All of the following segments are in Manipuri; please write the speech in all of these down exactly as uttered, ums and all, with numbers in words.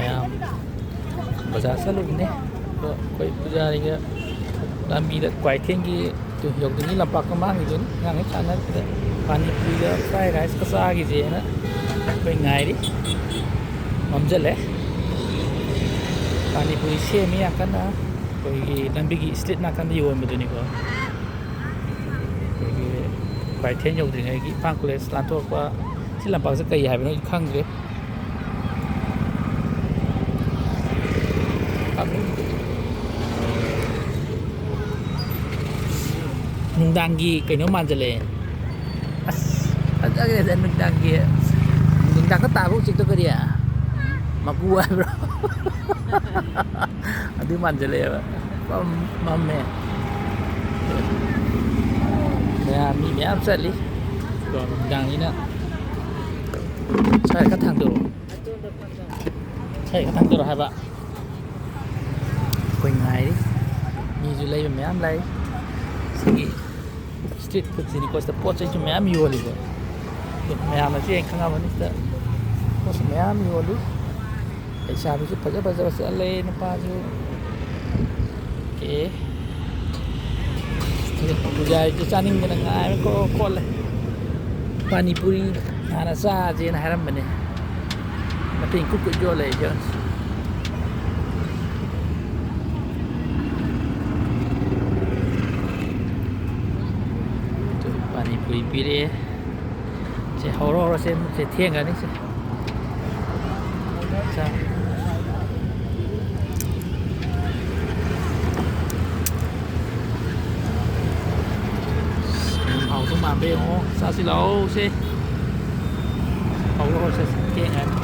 ꯃꯌꯥꯝ ꯕꯖꯥꯔ ꯆꯠꯂꯨꯕꯅꯦ꯫ ꯑꯗꯣ ꯑꯩꯈꯣꯏ ꯄꯨꯖꯥꯔꯤꯒ ꯂꯝꯕꯤꯗ ꯀ꯭ꯋꯥꯏꯊꯦꯜꯒꯤ ꯇꯨ ꯌꯧꯗ꯭ꯔꯤꯉꯩ ꯂꯝꯄꯥꯛꯇ ꯃꯥꯡꯈꯤꯗꯣꯏꯅꯤ꯫ ꯑꯉꯥꯡꯈꯩ ꯁꯥꯟꯅꯔꯛꯄꯗ ꯄꯥꯅꯤꯄꯨꯔꯤꯒ ꯐ꯭ꯔꯥꯏ ꯔꯥꯏꯁꯀ ꯆꯥꯈꯤꯁꯦꯅ ꯑꯩꯈꯣꯏ ꯉꯥꯏꯔꯤ꯫ ꯃꯝꯁꯤꯜꯂꯦ꯫ ꯄꯥꯅꯤꯄꯨꯔꯤ ꯁꯦꯝꯃꯤ ꯌꯥꯝ ꯀꯟꯅ꯫ ꯑꯩꯈꯣꯏꯒꯤ ꯂꯝꯕꯤꯒꯤ ꯏꯁꯇ꯭ꯔꯤꯠ ꯅꯥꯀꯟꯗ ꯌꯣꯟꯕꯗꯨꯅꯤꯀꯣ꯫ ꯑꯩꯈꯣꯏꯒꯤ ꯀ꯭ꯋꯥꯏꯊꯦꯜ ꯌꯧꯗ꯭ꯔꯤꯉꯩꯒꯤ ꯏꯝꯐꯥꯜ ꯀꯣꯂꯦꯖ ꯂꯥꯟꯊꯣꯔꯛꯄ ꯁꯤ ꯂꯝꯄꯥꯛꯁꯦ ꯀꯩ ꯍꯥꯏꯕꯅꯣ ꯑꯩ ꯈꯪꯗ꯭ꯔꯦ꯫ ꯅꯨꯡꯗꯥꯡꯒꯤ ꯀꯩꯅꯣ ꯃꯥꯟꯁꯤꯜꯂꯛꯑꯦ꯫ ꯑꯁ, ꯐꯖꯈ꯭ꯔꯦꯗ ꯅꯨꯡꯗꯥꯡꯒꯤ꯫ ꯅꯨꯡꯗꯥꯡꯗ ꯇꯥꯕ ꯎꯆꯦꯛꯇꯣ ꯀꯔꯤ? ꯃꯀꯨ ꯍꯥꯏꯕ꯭ꯔꯣ? ꯑꯗꯨ ꯃꯥꯟꯁꯤꯜꯂꯛꯑꯦꯕ꯫ ꯄꯨꯔꯥ ꯃꯝꯃꯦ꯫ ꯃꯌꯥꯝ, ꯃꯤ ꯃꯌꯥꯝ ꯆꯠꯂꯤ꯫ ꯀꯣ, ꯅꯨꯡꯗꯥꯡꯅꯤꯅ꯫ ꯁ꯭ꯋꯥꯏ ꯈꯔ ꯊꯥꯡꯗꯣꯔꯛꯑꯣ꯫ ꯁ꯭ꯋꯥꯏ ꯈꯔ ꯊꯥꯡꯗꯣꯔꯛꯑꯣ ꯍꯥꯏꯕ꯫ ꯑꯩꯈꯣꯏ ꯉꯥꯏꯔꯤ꯫ ꯃꯤꯁꯨ ꯂꯩꯕ ꯃꯌꯥꯝ ꯂꯥꯛꯏ꯫ ꯁꯤꯒꯤ ꯏꯁꯇ꯭ꯔꯤꯠ ꯐꯨꯗꯁꯤꯗꯤꯀꯣ, ꯁꯤꯗ ꯄꯣꯠ ꯆꯩꯁꯨ ꯃꯌꯥꯝ ꯌꯣꯜꯂꯤꯀꯣ꯫ ꯑꯗꯣ ꯃꯌꯥꯝꯅꯁꯨ ꯌꯦꯡ ꯈꯪꯉꯝꯃꯅꯤ, ꯁꯤꯗ ꯄꯣꯠꯁꯨ ꯃꯌꯥꯝ ꯌꯣꯜꯂꯤ꯫ ꯂꯩꯁꯥꯕꯤꯁꯨ ꯐꯖ ꯐꯖꯕ ꯆꯠꯂꯦ, ꯅꯨꯄꯥꯁꯨ꯫ ꯑꯣꯀꯦ꯫ ꯄꯨꯖꯥꯔꯤꯁꯨ ꯆꯥꯅꯤꯡꯗꯅ ꯉꯥꯏꯔ ꯈꯣꯠꯂꯦ꯫ ꯄꯥꯅꯤꯄꯨꯔꯤ ꯍꯥꯟꯅ ꯆꯥꯁꯦꯅ ꯍꯥꯏꯔꯝꯕꯅꯦ꯫ ꯃꯇꯦꯡ ꯀꯨꯠ ꯀꯨꯠ ꯌꯣꯜꯂꯦ ꯑꯩꯁꯨ꯫ ꯄꯥꯅꯤꯄꯨꯔꯤ ꯄꯤꯔꯛꯑꯦ꯫ ꯁꯦ, ꯍꯧꯔꯣ, ꯍꯧꯔꯣ, ꯁꯦ, ꯁꯦ, ꯊꯦꯡꯒ꯭ꯔꯅꯤ, ꯁꯦ꯫ ꯆꯥ꯫ ꯌꯥꯝ ꯍꯥꯎꯗꯧ ꯃꯥꯟꯕ ꯌꯦꯡꯉꯣ꯫ ꯆꯥꯁꯤ ꯂꯥꯛꯑꯣ, ꯁꯦ꯫ ꯍꯧꯔꯣ, ꯍꯧꯔꯣ, ꯁꯦ, ꯁꯦ, ꯊꯦꯡꯒ꯭ꯔꯅꯤ꯫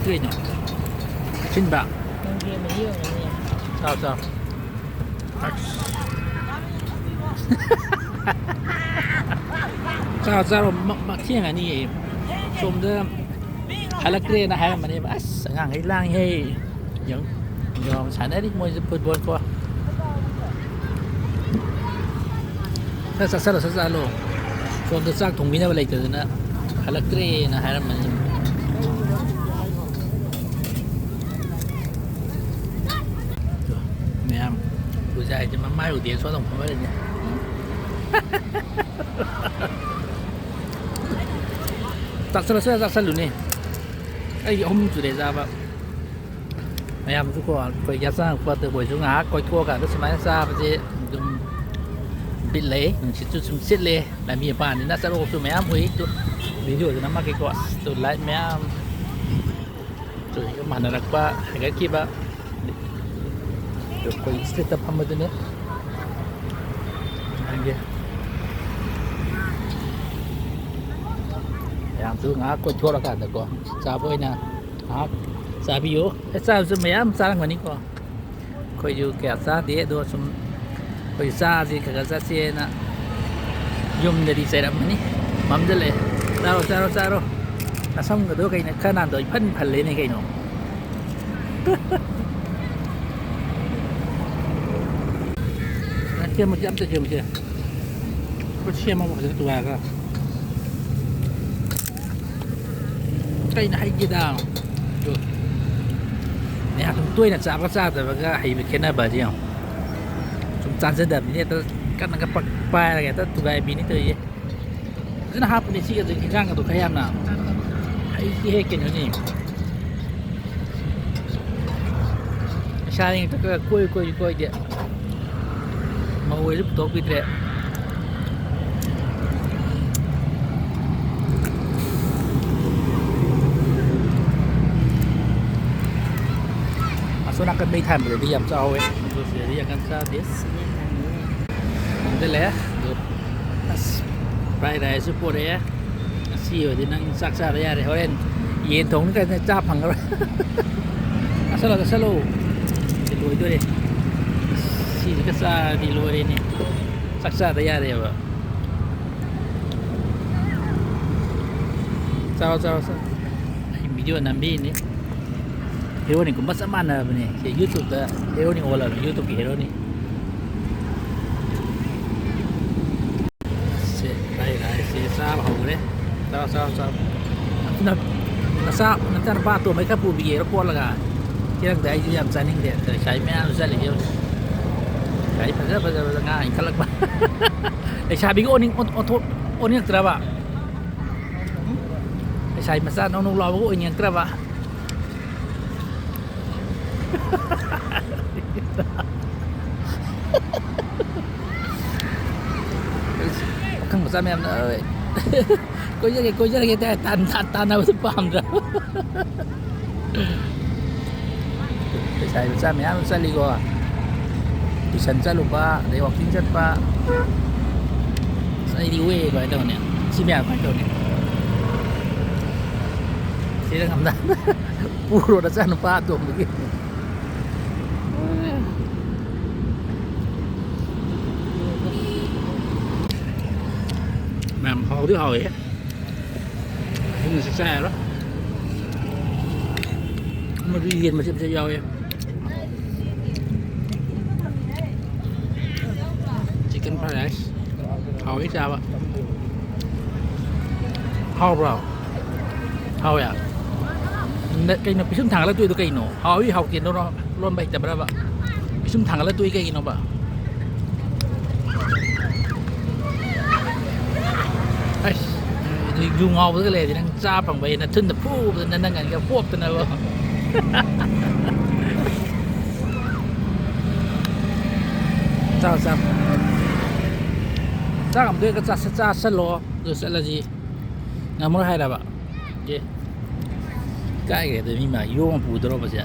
ꯀꯩꯅꯣ? ꯑꯁꯤꯟꯕ? ꯅꯪꯒꯤ ꯃꯍꯤ ꯑꯣꯏꯔꯝꯒꯅꯤ꯫ ꯆꯥꯎ, ꯆꯥꯎ꯫ ꯑꯁ꯫ ꯆꯥꯔꯣ, ꯆꯥꯔꯣ, ꯃ-, ꯃ-, ꯊꯦꯡꯉꯅꯤꯌꯦ꯫ ꯁꯣꯝꯗ ꯍꯜꯂꯛꯇ꯭ꯔꯦꯅ ꯍꯥꯏꯔꯝꯕꯅꯦꯕ꯫ ꯑꯁ, ꯑꯉꯥꯡꯈꯩ ꯂꯥꯡꯉꯤꯍꯦ꯫ ꯌꯦꯡꯉꯨ꯫ ꯌꯦꯡꯉꯨ, ꯁꯥꯟꯅꯔꯤ ꯃꯣꯏꯁꯨ ꯐꯨꯠꯕꯣꯜ ꯀꯣ꯫ ꯈꯔ ꯆꯥꯁꯜꯂꯣ, ꯆꯥꯁꯜꯂꯣ꯫ ꯁꯣꯝꯗ ꯆꯥꯛ ꯊꯣꯡꯕꯤꯅꯕ ꯂꯩꯇꯗꯅ ꯍꯜꯂꯛꯇ꯭ꯔꯦꯅ ꯍꯥꯏꯔꯝꯕꯅꯤ꯫ ꯃꯌꯥꯝ ꯄꯨꯖꯥ ꯍꯥꯏꯁꯦ ꯃꯃꯥꯏ ꯎꯗꯦ, ꯁꯣꯝꯗ ꯐꯝꯃ ꯂꯩꯅꯦ꯫ ꯆꯥꯁꯜꯂꯁꯨ ꯌꯥꯏ, ꯆꯥꯁꯜꯂꯨꯅꯦ꯫ ꯑꯩꯗꯤ ꯑꯍꯨꯝ ꯁꯨꯔꯦ ꯆꯥꯕ꯫ ꯃꯌꯥꯝꯁꯨꯀꯣ, ꯑꯩꯈꯣꯏ ꯌꯥꯆꯪꯉꯛꯄꯗ ꯑꯩꯈꯣꯏꯁꯨ ꯉꯥꯏꯍꯥꯛ ꯀꯣꯏꯊꯣꯛꯑꯀꯥꯟꯗ ꯁꯨꯃꯥꯏꯅ ꯆꯥꯕꯁꯦ ꯑꯗꯨꯝ ꯕꯤꯠ ꯂꯩ꯫ ꯅꯨꯡꯁꯤꯠꯁꯨ ꯁꯨꯝ ꯁꯤꯠꯂꯦ꯫ ꯂꯝꯕꯤ ꯃꯄꯥꯟꯅꯤꯅ ꯆꯠꯂꯣꯛꯁꯨ ꯃꯌꯥꯝ ꯎꯏ꯫ ꯇꯨ, ꯚꯤꯗꯤꯑꯣꯁꯨ ꯅꯝꯃꯛꯀꯦꯀꯣ꯫ ꯑꯁ, ꯇꯨ ꯂꯥꯏꯠ ꯃꯌꯥꯝ꯫ ꯇꯨ ꯁꯤꯒ ꯃꯥꯟꯅꯔꯛꯄ, ꯍꯦꯟꯒꯠꯈꯤꯕ꯫ ꯑꯗꯨ ꯑꯩꯈꯣꯏ ꯏꯁꯇ꯭ꯔꯤꯠꯇ ꯐꯝꯕꯗꯨꯅꯦ꯫ ꯅꯪꯒꯤ ꯃꯌꯥꯝꯁꯨ ꯉꯥꯏꯍꯥꯛ ꯀꯣꯏꯊꯣꯔꯀꯥꯟꯗꯀꯣ, ꯆꯥꯕ ꯑꯣꯏꯅ ꯉꯥꯏꯍꯥꯛ ꯆꯥꯕꯤꯌꯨ꯫ ꯑꯦ, ꯆꯥꯕꯁꯨ ꯃꯌꯥꯝ ꯆꯥꯔꯝꯒꯅꯤꯀꯣ꯫ ꯑꯩꯈꯣꯏꯁꯨ ꯀꯌꯥ ꯆꯥꯗꯦ, ꯑꯗꯣ ꯁꯨꯝ ꯑꯩꯈꯣꯏꯁꯨ ꯆꯥꯁꯤ ꯈꯔ ꯈꯔ ꯆꯠꯁꯦꯅ꯫ ꯌꯨꯝꯗꯗꯤ ꯆꯩꯔꯝꯃꯅꯤ, ꯃꯝꯁꯤꯜꯂꯛꯑꯦ꯫ ꯆꯥꯔꯣ, ꯆꯥꯔꯣ, ꯆꯥꯔꯣ꯫ ꯑꯁꯪꯕꯗꯣ ꯀꯩꯅꯣ ꯈꯔ ꯅꯥꯟꯗꯣ ꯏꯐꯟ ꯐꯜꯂꯦꯅꯦ ꯀꯩꯅꯣ꯫ ꯁꯦꯝꯃꯁꯦ, ꯑꯝꯇ ꯁꯦꯝꯃꯁꯦ꯫ ꯑꯩꯈꯣꯏ ꯁꯦꯝꯃꯒ ꯐꯖꯅ ꯇꯨꯒꯥꯏꯔꯒ꯫ ꯀꯩꯅꯣ ꯍꯩꯒꯦꯗ꯫ ꯑꯗꯨ ꯃꯌꯥꯝ ꯁꯨꯝ ꯇꯣꯏꯅ ꯆꯥꯕ ꯆꯥꯗꯕꯒ ꯍꯩꯕ ꯈꯦꯠꯅꯕ ꯑꯁꯤ ꯌꯦꯡꯉꯣ꯫ ꯁꯨꯝ ꯆꯥꯖꯗꯕꯅꯤꯅ ꯍꯦꯛꯇ ꯀꯟꯅꯒ ꯄꯛ-, ꯄꯥꯏꯔꯒ ꯍꯦꯛꯇ ꯇꯨꯒꯥꯏꯕꯤꯅꯤ ꯇꯧꯔꯤꯁꯦ꯫ ꯐꯖꯅ ꯍꯥꯞꯄꯅꯦ ꯁꯤꯒꯁꯦ, ꯏꯟꯖꯥꯡꯒꯗꯣ ꯈꯔ ꯌꯥꯝꯅ꯫ ꯑꯩꯗꯤ ꯍꯦꯛ ꯀꯩꯅꯣꯅꯦ꯫ ꯏꯁꯥ ꯍꯦꯛꯇ ꯈꯔ ꯀꯣꯏ ꯀꯣꯏ ꯀꯣꯏꯗꯦ꯫ ꯃꯧ ꯑꯣꯏꯔꯁꯨ ꯄꯨꯊꯣꯛꯄꯤꯗ꯭ꯔꯦ꯫ ꯑꯁꯣꯝ ꯅꯥꯀꯟ ꯃꯩ ꯊꯥꯟꯕꯗꯗꯤ ꯌꯥꯝ ꯆꯥꯎꯋꯦ, ꯑꯗꯣ ꯁꯤꯗꯗꯤ ꯌꯥꯝ ꯀꯟꯅ ꯆꯥꯗꯦ꯫ ꯈꯪꯖꯤꯜꯂꯦ꯫ ꯑꯗꯣ ꯑꯁ, ꯐ꯭ꯔꯥꯏ ꯔꯥꯏꯁꯁꯨ ꯄꯣꯔꯛꯑꯦ꯫ ꯉꯁꯤ ꯑꯣꯏꯔꯗꯤ ꯅꯪ ꯆꯥꯛ ꯆꯥꯗ ꯌꯥꯔꯦ꯫ ꯍꯣꯔꯦꯟ ꯌꯦꯟ ꯊꯣꯡꯅꯤ ꯀꯥꯏꯅ ꯆꯥ ꯐꯪꯉꯔꯣꯏ꯫ ꯆꯥꯁꯜꯂꯣ, ꯆꯥꯁꯜꯂꯣ꯫ ꯁꯤ ꯂꯣꯏꯗꯣꯔꯦ꯫ ꯁꯤꯁꯤꯒ ꯆꯥꯔꯗꯤ ꯂꯣꯏꯔꯦꯅꯦ꯫ ꯆꯥꯛ ꯆꯥꯗ ꯌꯥꯔꯦꯕ꯫ ꯆꯥꯔꯣ, ꯆꯥꯔꯣ, ꯆꯥꯔꯣ꯫ ꯑꯩ ꯚꯤꯗꯤꯑꯣ ꯅꯝꯕꯤꯅꯤ꯫ ꯍꯦꯔꯣꯅꯤꯒꯨꯝꯕ ꯆꯞ ꯃꯥꯟꯅꯔꯕꯅꯦ꯫ ꯁꯤ YouTube-ꯇ ꯍꯦꯔꯣꯅꯤ ꯑꯣꯜꯂꯕꯅꯤ, YouTube-ꯀꯤ ꯍꯦꯔꯣꯅꯤ꯫ ꯆꯥꯕ ꯍꯧꯈ꯭ꯔꯦ꯫ ꯆꯥꯎ, ꯆꯥꯎ, ꯆꯥꯎ꯫ ꯅ-, ꯅꯆꯥ, ꯅꯆꯥꯅꯨꯄꯥ ꯑꯇꯣꯝꯕꯩ ꯈꯔ ꯄꯨꯕꯤꯒꯦꯔꯣ ꯀꯣꯠꯂꯒ? ꯊꯤꯔꯛꯇ ꯑꯩꯁꯨ ꯌꯥꯝ ꯆꯥꯅꯤꯡꯗꯦ꯫ ꯂꯩꯁꯥꯕꯤ ꯃꯌꯥꯝꯁꯨ ꯆꯠꯂꯤꯁꯦ ꯌꯦꯡꯉꯨ꯫ ꯂꯩꯁꯥꯕꯤ ꯐꯖ ꯐꯖꯕꯗ ꯉꯥ ꯏꯟꯈꯠꯂꯛꯄ꯫ ꯂꯩꯁꯥꯕꯤꯒ ꯑꯣꯟꯅꯤꯡ-, ꯑꯣꯟ-, ꯑꯣꯟꯊꯣꯛ-, ꯑꯣꯟꯅꯤꯡꯉꯛꯇ꯭ꯔꯕ? ꯂꯩꯁꯥꯕꯤ ꯃꯆꯥ ꯅꯧ ꯅꯧ ꯂꯥꯎꯕꯒ ꯑꯣꯏꯅꯤꯡꯉꯛꯇ꯭ꯔꯕ? ꯄꯥꯈꯪ ꯃꯆꯥ ꯃꯌꯥꯝꯅ, "ꯑ, ꯀꯣꯏꯖꯒꯦ, ꯀꯣꯏꯖꯔꯒꯦ" ꯇꯥꯏ ꯇꯥꯟ-, ꯇꯥꯟ-, ꯇꯥꯟꯅꯕꯗꯨ ꯄꯥꯝꯗ꯭ꯔꯥ? ꯂꯩꯁꯥꯕꯤ ꯃꯆꯥ ꯃꯌꯥꯝ ꯆꯠꯂꯤꯀꯣ, tuition ꯆꯠꯂꯨꯕ, ꯑꯗꯩ walking ꯆꯠꯄ꯫ ꯑꯁ, ꯑꯩꯗꯤ ꯑꯣꯛꯑꯦ꯫ ꯀꯃꯥꯏꯅ ꯇꯧꯅꯤ? ꯁꯤ ꯃꯌꯥꯝ ꯀꯃꯥꯏꯅ ꯇꯧꯅꯤ? ꯁꯤꯗ ꯉꯝꯗ-, ꯄꯨꯔꯣ ꯅꯆꯥꯅꯨꯄꯥ ꯑꯇꯣꯝꯕꯒꯤ꯫ ꯃꯌꯥꯝ ꯍꯥꯎꯗꯤ ꯍꯥꯎꯋꯦ꯫ ꯑꯍꯤꯡꯕꯁꯤ ꯆꯥ ꯌꯥꯔꯣꯏ꯫ ꯃꯗꯨ ꯌꯦꯟ ꯃꯆꯦꯠ ꯃꯆꯦꯠ ꯌꯥꯎꯋꯦ꯫ Chicken fried rice꯫ ꯍꯥꯎꯋꯤ ꯆꯥꯕ꯫ ꯍꯥꯎꯕ꯭ꯔꯣ? ꯍꯥꯎꯋꯦ꯫ ꯅ-, ꯀꯩꯅꯣ ꯄꯤꯁꯨꯝ ꯊꯥꯡꯒꯠꯂꯛꯇꯣꯏꯗꯣ ꯀꯩꯅꯣ? ꯍꯥꯎꯋꯤ ꯍꯥꯎꯇꯦꯗꯣ ꯂꯣꯟꯕ ꯍꯩꯇꯕ꯭ꯔꯕ? ꯄꯤꯁꯨꯝ ꯊꯥꯡꯒꯠꯂꯛꯇꯣꯏ ꯀꯩꯒꯤꯅꯣꯕ? ꯑꯩꯁ, ꯑꯗꯨ ꯌꯨ ꯉꯥꯎꯕꯗꯒ ꯂꯩꯔꯗꯤ ꯅꯪ ꯆꯥ ꯐꯪꯕ ꯍꯦꯟꯅ ꯊꯨꯟꯗ ꯐꯨꯕꯗ ꯅꯪ ꯉꯟꯒ ꯄꯣꯞꯇꯅꯕ꯫ ꯆꯥꯎ, ꯆꯥꯎ꯫ ꯆꯥꯛ ꯑꯝꯇ ꯍꯦꯛꯇ ꯆꯥꯁ-, ꯆꯥꯁꯜꯂꯣ꯫ ꯑꯗꯨ ꯆꯠꯂꯁꯤ꯫ ꯉꯝꯃꯔꯣꯏ ꯍꯥꯏꯔꯕ? ꯑꯦ꯫ ꯏꯀꯥꯏꯈ꯭ꯔꯦꯗ, ꯃꯤ ꯃꯥ ꯌꯣꯝ ꯄꯨꯗꯧꯔꯕꯁꯦ꯫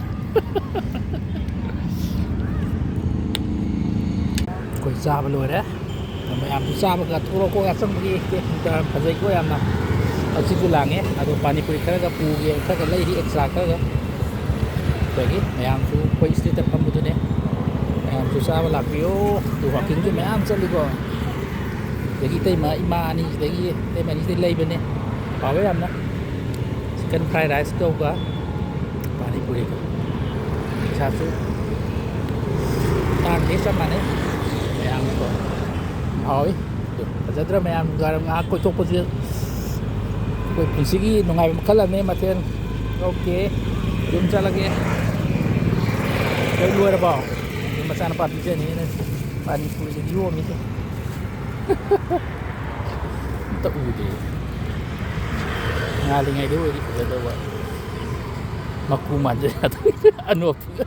ꯑꯩꯈꯣꯏ ꯆꯥꯕ ꯂꯣꯏꯔꯦ꯫ ꯃꯌꯥꯝꯁꯨ ꯆꯥꯕꯒ ꯊꯣꯛꯂꯛꯑꯣ, ꯌꯥꯆꯪꯕꯒꯤ ꯐꯖꯩꯀꯣ ꯌꯥꯝꯅ꯫ ꯍꯛꯆꯤꯠꯁꯨ ꯂꯥꯡꯉꯦ꯫ ꯑꯗꯣ ꯄꯥꯅꯤꯄꯨꯔꯤ ꯈꯔꯒ ꯄꯨꯒꯦ, ꯈꯔꯒ ꯂꯩꯔꯤ extra ꯈꯔꯒ꯫ ꯑꯗꯒꯤ ꯃꯌꯥꯝꯁꯨ ꯑꯩꯈꯣꯏ street ꯇ ꯐꯝꯕꯗꯨꯅꯦ꯫ ꯃꯌꯥꯝꯁꯨ ꯆꯥꯕ ꯂꯥꯛꯄꯤꯌꯣ꯫ ꯑꯗꯨ walking ꯁꯨ ꯃꯌꯥꯝ ꯆꯠꯂꯤꯀꯣ꯫ ꯑꯗꯒꯤ ꯏꯇꯩꯃ, ꯏꯃꯥ ꯑꯅꯤꯁꯤꯗꯒꯤ, ꯏꯇꯩꯃ ꯑꯅꯤꯁꯤꯗꯒꯤ ꯂꯩꯕꯅꯦ꯫ ꯍꯥꯎꯋꯦ ꯌꯥꯝꯅ꯫ Chicken fried rice ꯇꯧꯒ ꯄꯥꯅꯤꯄꯨꯔꯤꯒ꯫ ꯄꯩꯁꯥꯁꯨ ꯇꯥꯡꯗꯦ, ꯆꯞ ꯃꯥꯟꯅꯩ꯫ ꯃꯌꯥꯝꯅꯀꯣ꯫ ꯍꯥꯎꯋꯤ꯫ ꯑꯗꯨ ꯐꯖ ꯐꯖꯗ꯭ꯔꯥ ꯃꯌꯥꯝ? ꯅꯨꯡꯗꯥꯡꯋꯥꯏꯔꯝ ꯉꯥꯏꯍꯥꯛ ꯀꯣꯏꯊꯣꯛꯄꯁꯦ ꯑꯩꯈꯣꯏ ꯄꯨꯟꯁꯤꯒꯤ ꯅꯨꯡꯉꯥꯏꯕ ꯃꯈꯜ ꯑꯃꯅꯤ꯫ ꯃꯊꯦꯜ, ꯑꯣꯀꯦ, ꯌꯨꯝ ꯆꯠꯂꯒꯦ꯫ ꯂꯣꯏ ꯂꯣꯏꯔꯕꯣ? ꯑꯗꯩ ꯃꯆꯥꯅꯨꯄꯥ ꯄꯤꯖꯅꯤꯅ ꯄꯥꯅꯤ ꯄꯨꯔꯤꯁꯦ ꯌꯣꯝꯃꯤꯁꯦ꯫ ꯑꯝꯇ ꯎꯗꯦ꯫ ꯉꯥꯜꯂꯤꯉꯩꯗ ꯑꯣꯏꯗꯤ ꯐꯖꯗꯧꯕ꯫ ꯃꯀꯨ ꯃꯥꯟꯖꯜꯂꯛꯇꯣꯏ ꯑꯅꯣꯛꯇꯨꯒ꯫